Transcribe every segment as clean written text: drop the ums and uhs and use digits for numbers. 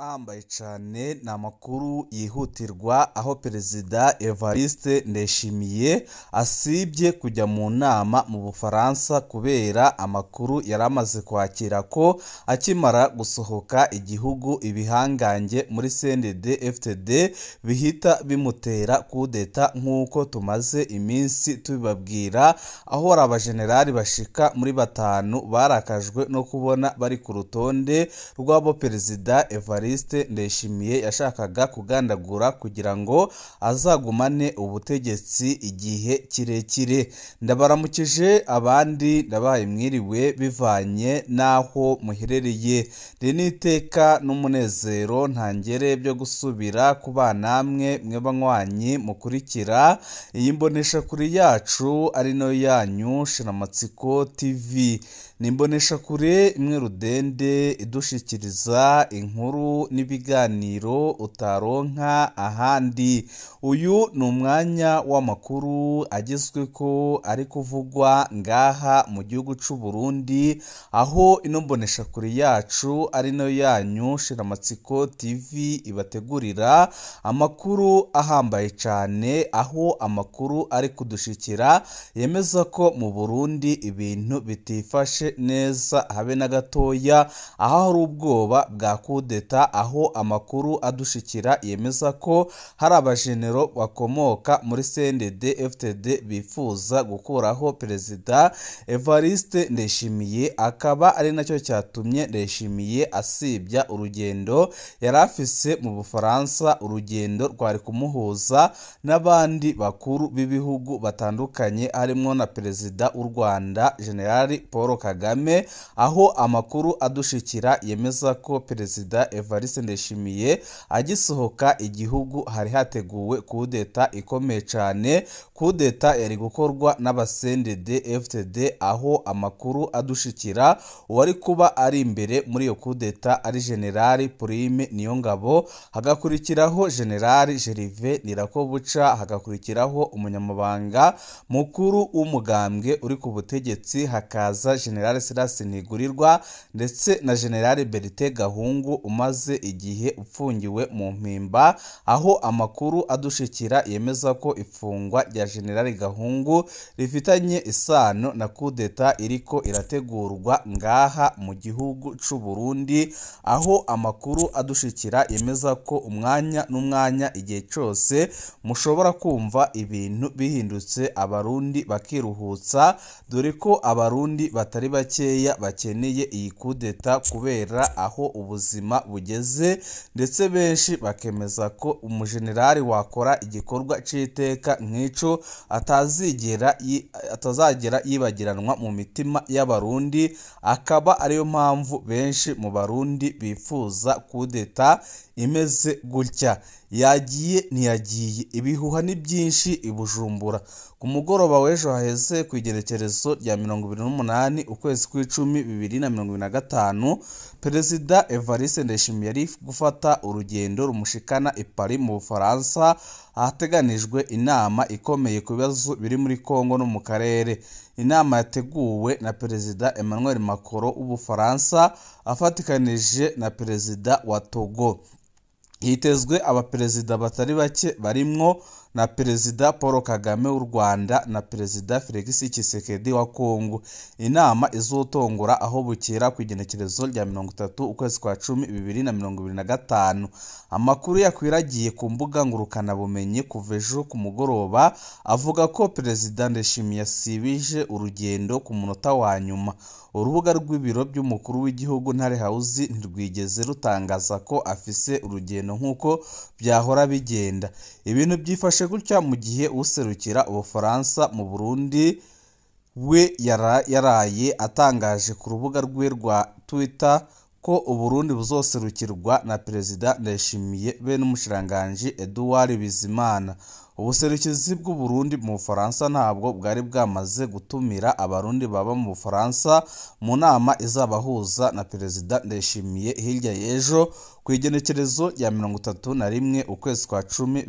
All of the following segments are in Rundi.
Ahambaye cane ni amakuru yihutirwa aho Perezida Evariste Ndayishimiye asibye kujya mu nama mu Bufaransa kubera amakuru yari amaze kwakira ko akimara gusohoka igihugu ibihangange muri CNDD-FDD bihita bimutera kudeta nk'uko tumaze iminsi tubibabwira, aho hari abajenerali bashika muri batanu barakajwe no kubona bari ku rutonde rw'abo Perezida Evariste Ndayishimiye yashakaga kugandagura kugira ngo azagumane ubutegetsi igihe kirekire. Ndabaramukije abandi ndabahaye mwiriwe bivanye n'aho muherereye. Iri ni iteka n'umunezero ntangere byo gusubira ku banamwe mwe banywanyi mukurikira iyi mboneshakure yacu ari nayo yanyu Shiramatsiko TV. Ni imboneshakure imwe rudende idushikiriza inkuru n'ibiganiro utaronka ahandi. Uyu ni umwanya w'amakuru agezweko ari kuvugwa ngaha mu gihugu c'u Burundi, aho ino mboneshakure yacu ari nayo yanyu Shiramatsiko TV ibategurira amakuru ahambaye cane, aho amakuru ari kudushikira yemeza ko mu Burundi ibintu bitifashe neza habe na gatoya, aho hari ubwoba bwa kudeta, aho amakuru adushikira yemeza ko hari abajenero bakomoka muri CNDD-FDD bifuza gukuraho Perezida Evariste Ndayishimiye, akaba ari nacyo cyatumye Ndayishimiye asibya urugendo yari afise mu Bufaransa, urugendo rwari kumuhuza n'abandi bakuru b'ibihugu batandukanye harimo na Perezida w'u Rwanda General Paul Kagame, aho amakuru adushikira yemeza ko Perezida Evariste Ndayishimiye agisohoka igihugu hari hateguwe kudeta ikomeye cane, kudeta yari gukorwa n'aba CNDD-FDD, aho amakuru adushikira uwari kuba ari imbere muri iyo kudeta ari General Prime Niyongabo, hagakurikiraho General Gervais Ndirakobuca, hagakurikiraho umunyamabanga mukuru w'umugambwe uri ku butegetsi, hakaza General Silas Ntigurirwa ndetse na General Bertin Gahungu umaze igihe upfungiwe mu mpimba, aho amakuru adushikira yemeza ko ifungwa rya General Gahungu rifitanye isano na kudeta iriko irategurwa ngaha mu gihugu c'u Burundi, aho amakuru adushikira yemeza ko umwanya n'umwanya igihe cose mushobora kumva ibintu bihindutse abarundi bakiruhutsa, dore ko abarundi batari bakeya bakeneye iyi kudeta kubera aho ubuzima bugeze, ndetse benshi bakemeza ko umujenerali wakora igikorwa c'iteka nk'ico atazagera yibagiranwa mu mitima y'abarundi, akaba ariyo mpamvu benshi mu barundi bifuza kudeta imeze gutya. Yagiye ntiyagiye, ibihuha ni byinshi i Bujumbura. Ku mugoroba w'ejo haheze ku igerekerezo rya 28 ukwezi kw'icumi 2025, Perezida Evariste Ndayishimiye yari gufata urugendo rumushikana i Paris mu Bufaransa, ahateganijwe inama ikomeye ku bibazo biri muri Kongo no mu karere. Inama yateguwe na Perezida Emmanuel Macron w'Ubufaransa afatikanije na Perezida wa Togo. Hitezwe abaperezida batari bake barimwo na Perezida Paul Kagame w'u Rwanda na Perezida Felix Tshisekedi wa Kongo. Inama izotongora aho bukera ku igenekerezo rya 30 ukwezi kwa 10 2025. Amakuru yakwiragiye ku mbuga ngurukanabumenyi kuva ejo ku mugoroba avuga ko Perezida Ndayishimiye yasibije urugendo ku munota wa nyuma. Urubuga rw'ibiro by'umukuru w'igihugu Ntare House ntirwigeze rutangaza ko afise urugendo nk'uko byahora bigenda. Ibintu byifashe gutya mu gihe userukira Ubufaransa mu Burundi we yaraye atangaje ku rubuga rwe rwa Twitter ko Uburundi buzoserukirwa na Perezida Ndayishimiye be n'umushikiranganji Edouard Bizimana. Ubuserukizi bw'u Burundi mu Bufaransa ntabwo bwari bwamaze gutumira abarundi baba mu Bufaransa mu nama izabahuza na Perezida Ndayishimiye hirya y'ejo ku igenekerezo rya 31 ukwezi kwa 10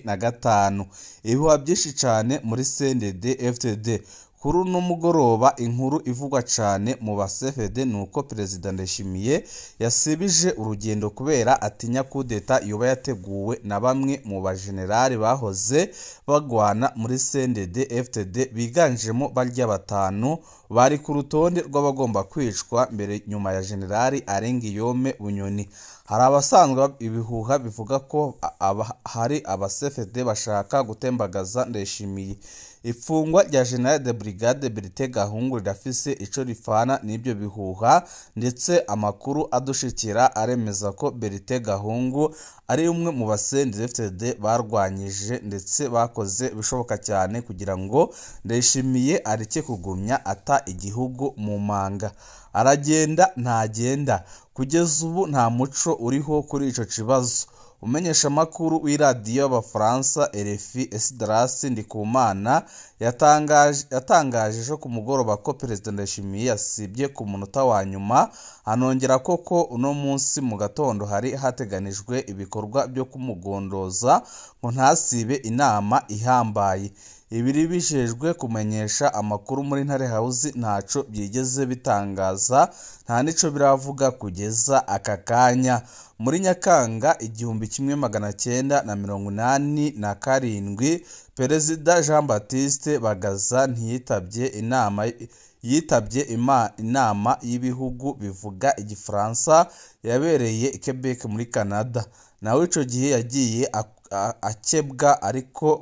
2025. Ibihuha byinshi cane muri CNDD-FDD. Kuri uno mugoroba inkuru ivugwa cane mu ba CFD nuko Perezida Ndayishimiye yasibije urugendo kubera atinya kudeta yoba yateguwe na bamwe mu bajenerali bahoze bagwana muri CNDD FDD biganjemo barya batanu bari ku rutonde rw'abagomba kwicwa mbere nyuma ya Generali Arengiyome Bunyoni. Hari abasanzwe ibihuha bivuga ko hari aba CFD bashaka gutembagaza Ndayishimiye. Ifungwa rya General de Brigade Bertin Gahungu rirafise ico rifana n'ibyo bihuha, ndetse amakuru adushikira aremeza ko Bertin Gahungu ari umwe mu ba CNDD-FDD barwanyije ndetse bakoze ibishoboka cyane kugira ngo Ndayishimiye areke kugumya ata igihugu mu manga. Aragenda ntagenda, kugeza ubu nta muco uriho kuri ico kibazo. Umenyesha makuru w'iradiyo y'Abafaransa RFI Esdras Ndikumana yatangaje ejo ku mugoroba ko Perezida Ndayishimiye yasibye ku munota wa nyuma, anongera koko uno munsi mu gatondo hari hateganijwe ibikorwa byo kumugondoza ngo ntasibe inama ihambaye. Ibiri bijejwe kumenyesha amakuru muri Ntare House ntaco byigeze bitangaza, nta nico biravuga kugeza aka kanya. Muri Nyakanga 1987 Perezida Jean Baptiste Bagaza ntiyitabye inama yitabye inama y'ibihugu bivuga Igifaransa yabereye i Quebec muri Canada. Nawe ico gihe yagiye akebwa ariko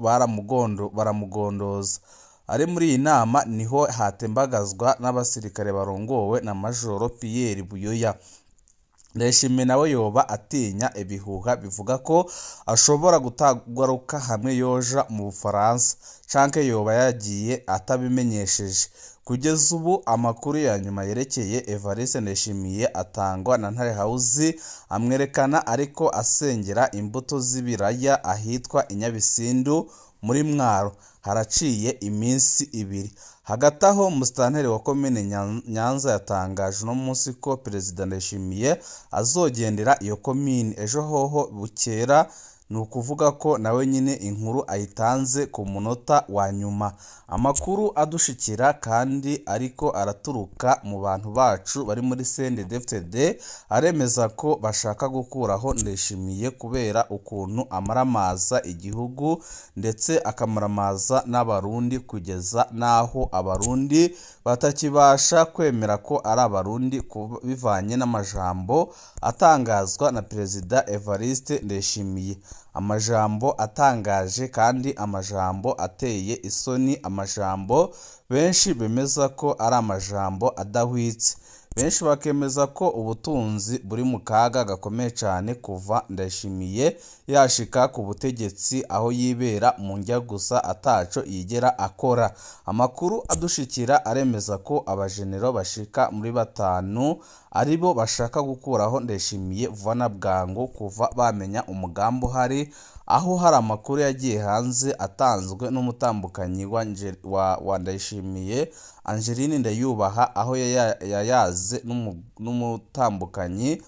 baramugondoza. Ari muri iyi nama niho hatembagazwa n'abasirikare barongowe na Majoro Pierre Buyoya. Ndayishimiye nawe yoba atinya ibihuha bivuga ko ashobora gutagaruka hamwe yoja mu Bufaransa canke yoba yagiye atabimenyesheje. Kugeza ubu amakuru ya nyuma yerekeye Evariste Ndayishimiye atangwa na Ntare House amwerekana ariko asengera imbuto z'ibiraya ahitwa i Nyabisindu muri Mwaro. Haraciye iminsi ibiri. Hagati aho musitanteri wa komine Nyanza yatangaje uno munsi ko Perezida Ndayishimiye azogendera iyo komine ejo hoho bukera, ni ukuvuga ko nawe nyine inkuru ayitanze ku munota wa nyuma. Amakuru adushikira kandi ariko araturuka mu bantu bacu bari muri CNDD-FDD aremeza ko bashaka gukuraho Ndayishimiye kubera ukuntu amaramaza igihugu ndetse akamaramaza n'Abarundi kugeza n'aho Abarundi batakibasha kwemera ko ari Abarundi bivanye n'amajambo atangazwa na Perezida Evariste Ndayishimiye. Amajambo atangaje kandi amajambo ateye isoni, amajambo benshi bemeza ko ari amajambo adahwitse. Benshi bakemeza ko ubutunzi buri mu kaga gakomeye cyane kuva Ndayishimiye yashika ku butegetsi, aho yibera mu njya gusa ataco yigera akora. Amakuru adushikira aremeza ko abajenero bashika muri batanu aribo bashaka gukuraho Ndayishimiye vuba na bwangu kuva bamenya umugambi uhari, aho hari amakuru yagiye hanze atanzwe n'umutambukanyi wa Ndayishimiye Angeline Ndayubaha, aho yayaze n'umutambukanyi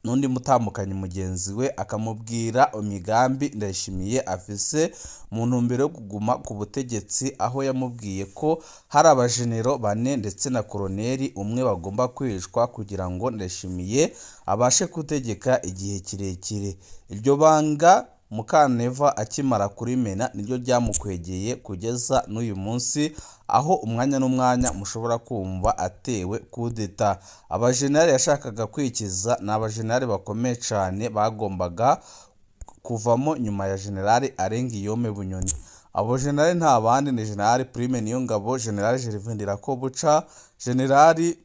n'undi mutambukanyi mugenzi we akamubwira imigambi Ndayishimiye afise mu ntumbero yo kuguma ku butegetsi, aho yamubwiye ko hari abajenero bane ndetse na koroneri umwe bagomba kwicwa kugira ngo Ndayishimiye abashe gutegeka igihe kirekire. Iryo banga Mukaneva akimara kurimena niryo ryamukwegeye kugeza n'uyu munsi, aho umwanya n'umwanya mushobora kumva atewe kudeta. Abajenali yashakaga kwikiza ni abajenali bakomeye cyane bagombaga kuvamo nyuma ya Generali Arengiyome Bunyoni. Abo jenali nta bandi ni Generali Prime Niyongabo, Generali Gervais Ndirakobuca, Generali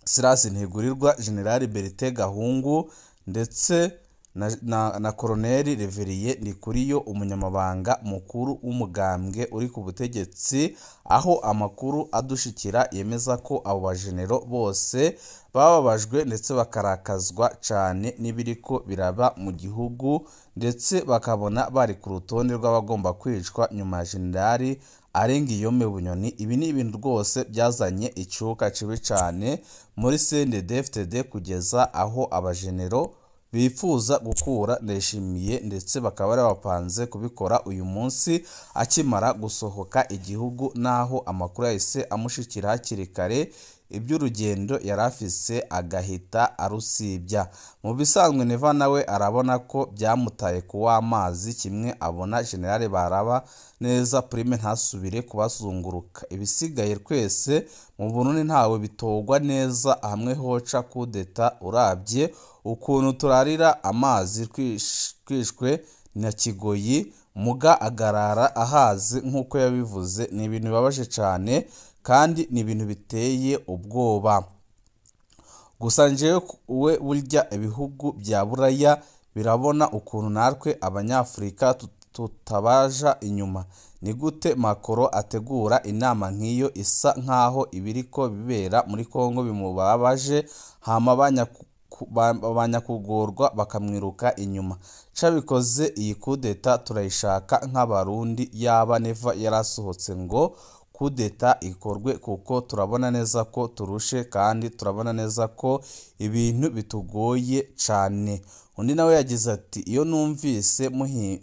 Silas Ntigurirwa, Generali Bertin Gahungu ndetse na Koroneli Reveriye Ndikuriyo, umunyamabanga mukuru w'umugambwe uri ku butegetsi, aho amakuru adushikira yemeza ko abo bajenero bose bababajwe ndetse bakarakazwa cyane n'ibiriko biraba mu gihugu, ndetse bakabona bari ku rutonde rw'abagomba kwicwa nyuma ya Generali Arengiyome Bunyoni. Ibi ni ibintu rwose byazanye icyuka kibi cyane muri CNDD-FDD kugeza aho abajenero bifuza gukura Ndayishimiye, ndetse bakaba bari bapanze kubikora uyu munsi akimara gusohoka igihugu, naho amakuru yahise amushikira hakiri kare iby'urugendo yari afise agahita arusibya. Mu bisanzwe Neva nawe arabona ko byamutaye kuw'amazi, kimwe abona General Baraba neza Prime ntasubire kubazunguruka. Ibisigaye twese mu Burundi ntawe bitogwa neza, hamwe hoca kudeta urabye ukuntu turarira amazi twishwe na Kigoyi, muga agarara ahaze nk'uko yabivuze. Ni ibintu bibabaje cyane kandi ni ibintu biteye ubwoba. Gusa njyewe we burya ibihugu bya Buraya birabona ukuntu natwe Abanyafurika tutabaja inyuma. Ni gute Macron ategura inama nk'iyo isa nkaho ibiriko bibera muri Kongo bimubabaje, hama banyakugorwa bakamwiruka inyuma? Cabikoze iyi kudeta turayishaka nk'Abarundi, yaba Neva yarasohotse ngo kudeta ikorwe, kuko turabona neza ko turushe kandi turabona neza ko ibintu bitugoye cane. Undi nawe yagize ati iyo numvise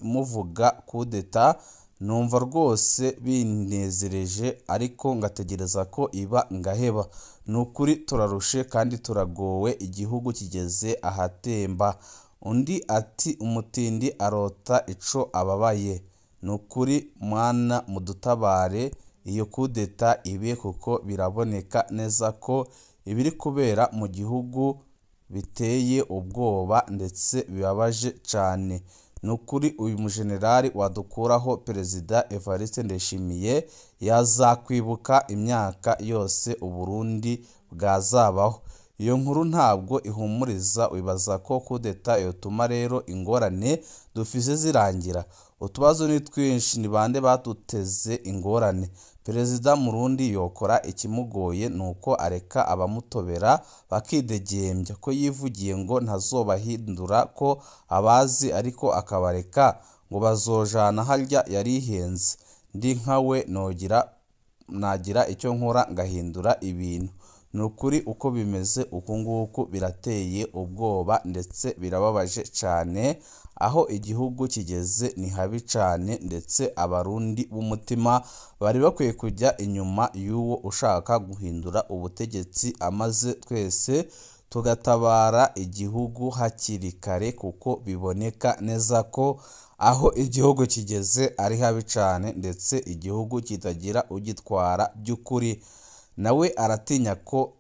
muvuga kudeta numva rwose binezereje, ariko ngategereza ko iba ngaheba. Ni ukuri turarushe kandi turagowe, igihugu kigeze ahatemba. Undi ati umutindi arota ico ababaye. Ni ukuri mwana mudutabare iyo kudeta ibe, kuko biraboneka neza ko ibiri kubera mu gihugu biteye ubwoba ndetse bibabaje cane. Ni ukuri uyu mujenerali wadukuraho Perezida Evariste Ndayishimiye yazakwibuka imyaka yose Uburundi bwazabaho. Iyo nkuru ntabwo ihumuriza, wibaza ko kudeta yotuma rero ingorane dufise zirangira. Utubazo ni twinshi, ni bande baduteze ingorane? Perezida Murundi yokora ikimugoye nuko areka abamutobera bakidegembya, ko yivugiye ngo ntazobahindura ko abazi, ariko akabareka ngo bazojana harya yarihenze. Ndi nkawe nagira icyo nkora ngahindura ibintu. Ni ukuri uko bimeze uku nguku birateye ubwoba ndetse birababaje cane. Aho igihugu kigeze ni habi cane, ndetse Abarundi b'umutima bari bakwiye kujya inyuma y'uwo ushaka guhindura ubutegetsi, amaze twese tugatabara igihugu hakiri kare, kuko biboneka neza ko aho igihugu kigeze ari habi cane, ndetse igihugu kitagira ugitwara by'ukuri. Nawe aratinya ko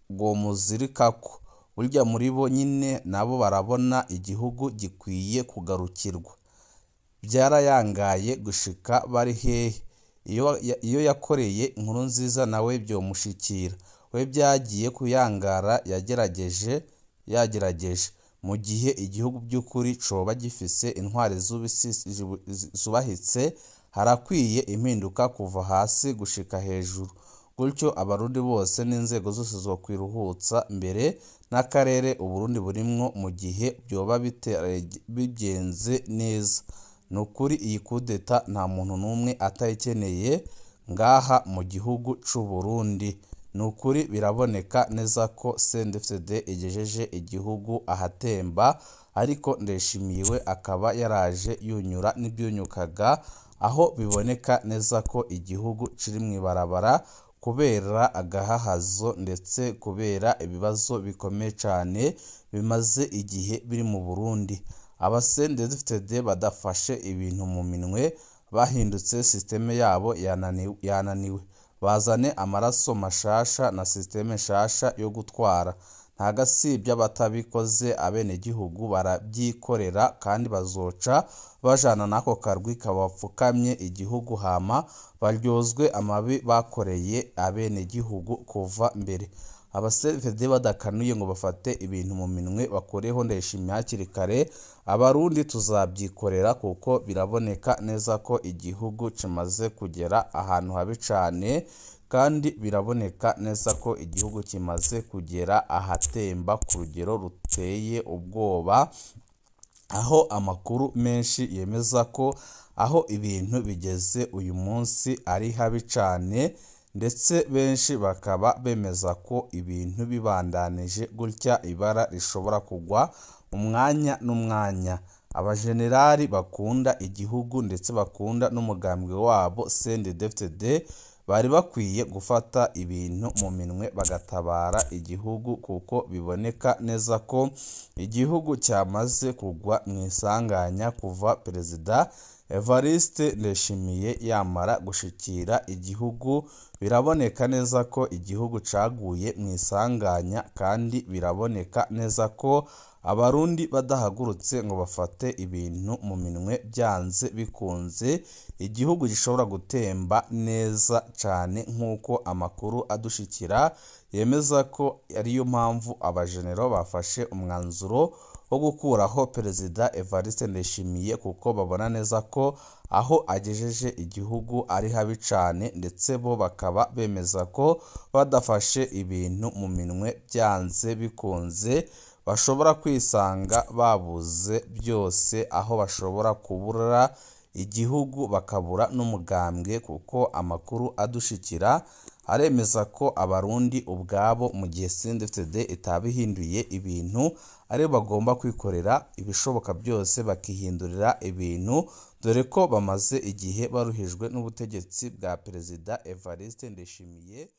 bwomuzirikako. Burya muri bo nyine nabo barabona igihugu gikwiye kugarukirwa. Byarayangaye gushika bari hehe? Iyo yakoreye inkuru nziza nawe byomushikira. We byagiye kuyangara yagerageje. Mu gihe igihugu by'ukuri coba gifise intwari zubahitse, harakwiye impinduka kuva hasi gushika hejuru. Gutyo Abarundi bose n'inzego zose zokwiruhutsa mbere n'akarere Uburundi burimwo mu gihe byoba bigenze neza. Ni ukuri iyi kudeta nta muntu n'umwe atayikeneye ngaha mu gihugu c'u Burundi. Ni ukuri biraboneka neza ko CNDD-FDD igejeje igihugu ahatemba, ariko Ndayishimiye akaba yaraje yunyura n'ibyunyukaga, aho biboneka neza ko igihugu kiri mw'ibarabara kubera agahahazo ndetse kubera ibibazo bikomeye cane bimaze igihe biri mu Burundi. Aba CNDD-FDD badafashe ibintu mu minwe, bahindutse systeme yabo yananiwe. Bazane amaraso mashasha na systeme nshasha yo gutwara. Nta gasibya batabikoze, abenegihugu barabyikorera kandi bazoca bajana n'ako karwi kabapfukamye igihugu, hama baryozwe amabi bakoreye abenegihugu kuva mbere. Aba CNDD-FDD badakanuye ngo bafate ibintu mu minwe bakoreho Ndayishimiye hakiri kare, Abarundi tuzabyikorera, kuko biraboneka neza ko igihugu kimaze kugera ahantu habi cane, kandi biraboneka neza ko igihugu kimaze kugera ahatemba ku rugero ruteye ubwoba, aho amakuru menshi yemeza ko aho ibintu bigeze uyu munsi ari habi cane. ndetse benshi bakaba bemeza ko ibintu bibandanije gutya ibara rishobora kugwa umwanya n'umwanya. Abajenerali bakunda igihugu ndetse bakunda n'umugambwe wabo CNDD-FDD bari bakwiye gufata ibintu mu minwe bagatabara igihugu, kuko biboneka neza ko igihugu cyamaze kugwa mu isanganya kuva Perezida Evariste Ndayishimiye yamara gushikira igihugu. Biraboneka neza ko igihugu caguye mu isanganya, kandi biraboneka neza ko Abarundi badahagurutse ngo bafate ibintu mu minwe byanze bikunze igihugu gishobora gutemba neza cane, nk'uko amakuru adushikira yemeza ko ariyo mpamvu abajenero bafashe umwanzuro wo gukuraho Perezida Evariste Ndayishimiye, kuko babona neza ko aho agejeje igihugu ari habi cane, ndetse bo bakaba bemeza ko badafashe ibintu mu minwe byanze bikunze bashobora kwisanga babuze byose, aho bashobora kubura igihugu bakabura n'umugambwe, kuko amakuru adushikira aremeza ko Abarundi ubwabo mu gihe CNDD-FDD itabihinduye ibintu ari bagomba kwikorera ibishoboka byose bakihindurira ibintu, dore ko bamaze igihe baruhijwe n'ubutegetsi bwa Perezida Evariste Ndayishimiye.